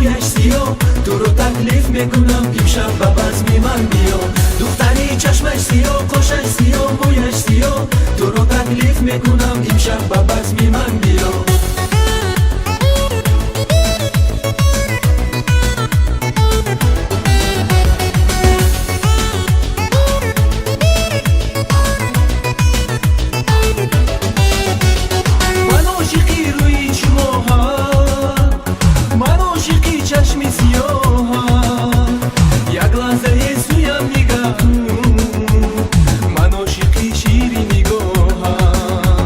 мӯяш сиёҳ, туро таклиф мекунам, имшаб ба базми ман биё. Духтари чашмаш сиёҳ, қошаш сиёҳ, мӯяш сиёҳ, туро таклиф мекунам, имшаб ба базми ман биё. Ман ошиқи рӯи чумоҳам, ман ошиқи чашми сиёҳам, як лаҳзае сӯям нигаҳ кун, ман ошиқи шири нигоҳам.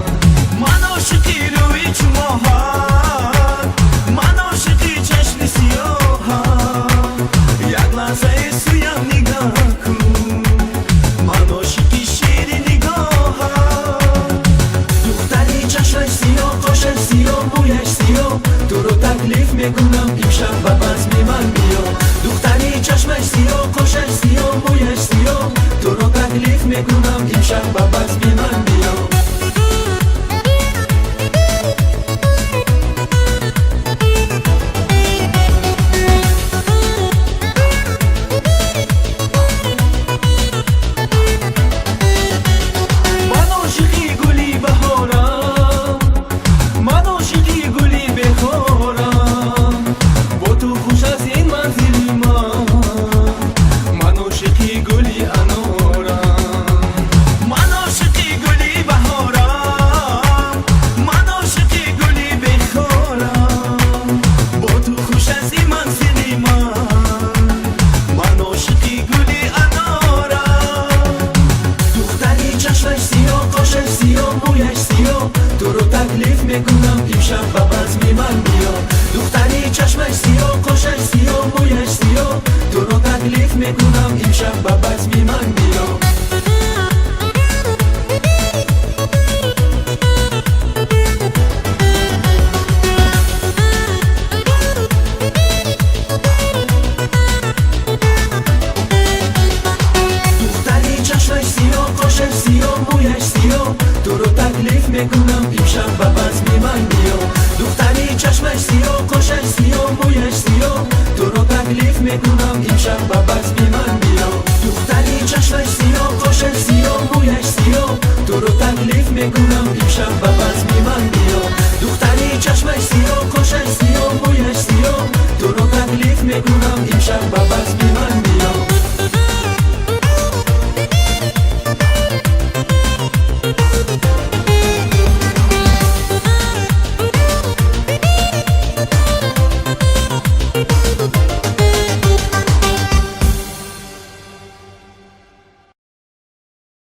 Ман ошиқи рӯи чумоҳам, ман ошиқи чашми сиёҳам, як лаҳзае сӯям нигаҳ кун, ман ошиқи шири нигоҳам. Духтари чашмаш сиёҳ, қошаш сиёҳ, мӯяш сиёҳ, туро таклиф мекунам, имшаб ба базми ман биё. Духтари чашмаш сиёҳ, қошаш сиёҳ, мӯяш сиёҳ, туро таклиф мекунам, имшаб ба базми ман биё. Ман ошиқи гули баҳорам, ман ошиқи гули бехорам, бо ту хуш аз ин манзили ман, ман ошиқи гули анорам. Ман ошиқи гули баҳорам, ман ошиқи гули бехорам, бо ту хуш аз ин манзили ман, ман ошиқи гули анорам. Духтари чашмаш сиёҳ, қошаш сиёҳ, мӯяш сиёҳ, туро таклиф мекунам, имшаб ба базми ман биё. Духтари чашмаш сиёҳ, қошаш сиёҳ, мӯяш сиёҳ, туро таклиф мекунам, имшаб ба базми ман биё. Духтари чашмаш сиёҳ, қошаш сиёҳ, мӯяш сиёҳ, туро таклиф мекунам, имшаб ба базми ман биё. Духтари чашмаш сиёҳ.